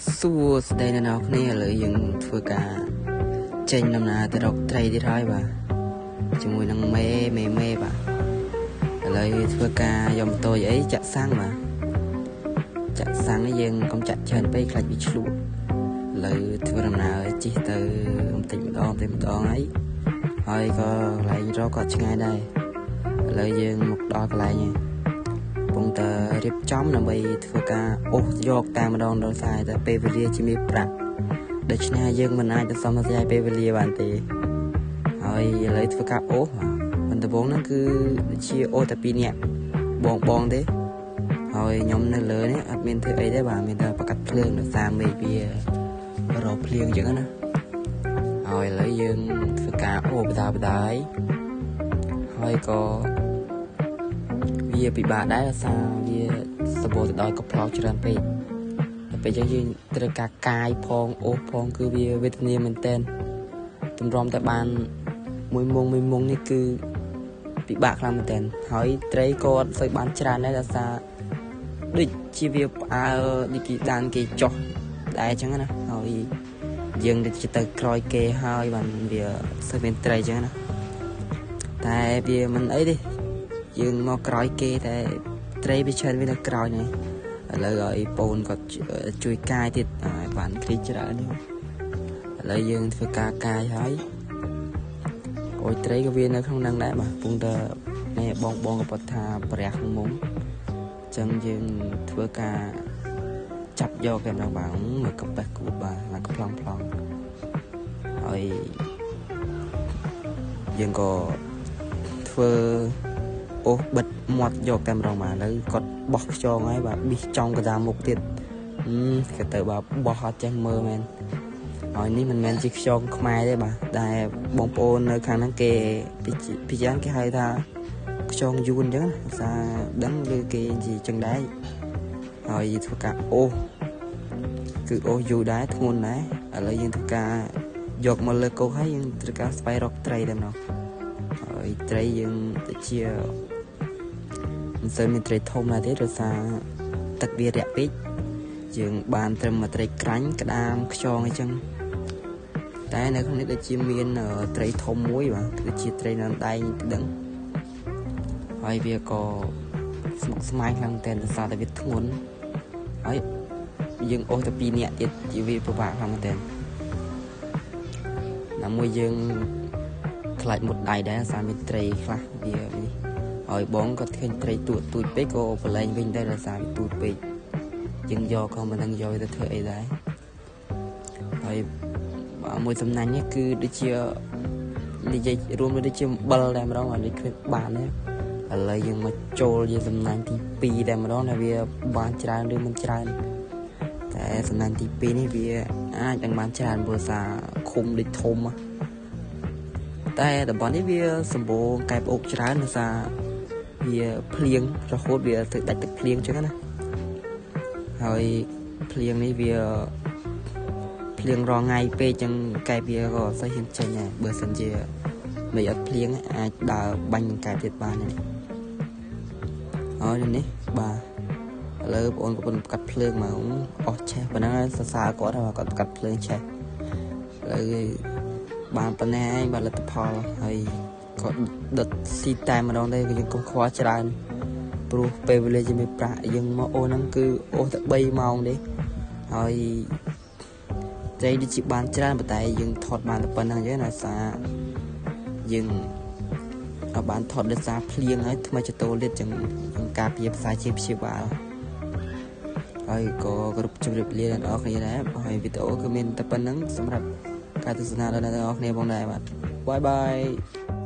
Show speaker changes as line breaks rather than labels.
សួស្តីអ្នកនរគ្នាឥឡូវយើងធ្វើការចេញដំណើរទៅរកត្រីទៀតហើយបាទជាមួយនឹងមេមេមេបាទឥឡូវធ្វើការយកម៉ូតូអីចាក់សាំងបាទចាក់សាំងនេះយើងកុំចាក់ច្រើនពេកខ្លាចវាឆ្លក់ឥឡូវធ្វើដំណើរជិះទៅបន្តិចម្ដងបន្តិចម្ដងហើយហើយក៏កន្លែងរកក៏ឆ្ងាយដែរឥឡូវយើងមកដល់កន្លែងហើយកំពុងតែរៀបចំដើម្បីធ្វើការអូសយកតាមម្ដងដល់សារតែពេលវេលាជាមានប្រាក់ដូច្នេះយើងមិនអាចទៅសំស្យាយពេលវេលាបានទេហើយឥឡូវធ្វើការអូសមិនដំបូងហ្នឹងគឺជាអូសតែ2នាក់បងបងទេហើយខ្ញុំនៅលើនេះអត់មានធ្វើអីទេបាទមានតែប្រកាសភ្លើងដោយសារមេឃវារកភ្លៀងអញ្ចឹងណាហើយឥឡូវយើងធ្វើការអូសបដាបដាយហើយក៏វាពិបាកដែរដោយសារវាសម្បូរទៅដោយកំប្លោកច្រើនពេកតែពេលអញ្ចឹងយើងត្រូវការកាយផងអូសផងគឺវាវេទនាមែនទែនទម្រាំតែបានមួយមុងមួយមុងនេះគឺពិបាកខ្លាំងមែនទែនហើយត្រីក៏អត់សូវបានច្រើនដែរដោយសារដូចជាវាផ្អើលដូចគេដានគេចុះដែរអញ្ចឹងណាហើយយើងដូចជាទៅក្រោយគេហើយបានវាសូវមានត្រីអញ្ចឹងណាតែវាមិនអីទេយើងមកក្រោយគេតែត្រីវាច្រើនវានៅក្រោយនេះឥឡូវឲ្យពូនគាត់ជួយកាយទៀតឲ្យបានគ្រីច្រើននេះឥឡូវយើងធ្វើការកាយហើយអូយត្រីក៏វានៅក្នុងនឹងដែរបាទពងតែនេះបងបងក៏គាត់ថាព្រះក្នុងមុំអញ្ចឹងយើងធ្វើការចាប់យកតែម្ដងបាទមកកប៉េះគូតបាទមកប្លង់ប្លង់ហើយយើងក៏ធ្វើអូសបិទមាត់យកតែម្ដងបាទឥឡូវគាត់បោះខ្យងហើយបាទប៊ីសចំកណ្ដាលមុខទៀតគេទៅបាទបោះអត់ចេះមើលមែនហើយនេះមិនមែនជាខ្យងខ្មែរទេបាទតែបងប្អូននៅខាងហ្នឹងគេពីយ៉ាងគេហៅថាខ្យងយួនអញ្ចឹងណាភាសាដឹងឬគេជាចឹងដែរហើយធ្វើការអូសគឺអូសយូរដែរធ្ងន់ដែរឥឡូវយើងធ្វើការយកមកលើកោហើយយើងត្រូវការស្វែងរកត្រីតែម្ដងហើយត្រីយើងទៅជាមិនសូវមានត្រីធំដែរទេដោយសារទឹកវារាក់ពេកយើងបានត្រឹមមួយត្រីក្រាញ់ក្តាមខ្យងអីចឹងតែនៅក្នុងនេះដូចជាមានត្រីធំមួយបាទគឺជាត្រីនៅដែងដឹងហើយវាក៏ស្មុគស្មាញខ្លាំងតែដោយសារតែវាធ្ងន់ហើយយើងអូសតែ2នាក់ទៀតជាវាពិបាកខ្លាំងមែនទែនណាមួយយើងខ្លាចមុតដៃដែរសារមានត្រីខ្លះវានេះហើយបងគាត់ឃើញត្រីទួតទូចពេកក៏ប្រឡែងវិញដែរដោយសារវាទូចពេកយើងយកក៏មិនដឹងយកទៅធ្វើអីដែរហើយមួយសំណាញ់នេះគឺដូចជានិយាយរួមដូចជាអំបិលតែម្ដងហើយដូចគ្មានបានទេឥឡូវយើងមកចូលជាសំណាញ់ទី2តែម្ដងថាវាបានច្រើនឬមិនច្រើនតែសំណាញ់ទី2នេះវាអាចនឹងបានច្រើនព្រោះសារឃុំដូចធំតែតំបន់នេះវាសម្បូរកែបអូកច្រើនដោយសារវាភ្លៀងរហូតវាទៅដាច់ទឹកភ្លៀងចឹងណាហើយភ្លៀងនេះវាភ្លៀងរងថ្ងៃពេកចឹងកែបវាក៏អត់សូវហ៊ានចេញដែរបើសិនជាមិនអត់ភ្លៀងអាចដើរបាញ់កែបទៀតបានដែរហើយនេះបាទឥឡូវបងអូនកំពុងកាត់ភ្លើងមកអស់ឆេះប៉ុណ្ណឹងសរសើរគាត់ហើយគាត់កាត់ភ្លើងឆេះឥឡូវបានប៉ុណ្ណេះឯងបាទលទ្ធផលហើយក៏ដុតស៊ីតែម្ដងទេយើងកុំខ្វល់ច្រើនព្រោះពេលវេលាជាមានប្រាក់យើងមកអូហ្នឹងគឺអូសតែ3ម៉ោងទេហើយត្រីដូចជាបានច្រើនប៉ុន្តែយើងថតបានតែប៉ុណ្្នឹងអញ្ចឹងណាសារយើងអត់បានថតដោយសារភ្លៀងហើយថ្មីចតូលិតចឹងយើងការពារផ្សាយជាព្យាបាលហើយក៏គ្រប់ជម្រាបលាដល់អ្នកគ្នាដែរហើយវីដេអូគឺមានតែប៉ុណ្្នឹងសម្រាប់ការទស្សនាដល់អ្នកទាំងអស់គ្នាផងដែរបាទបាយបាយ។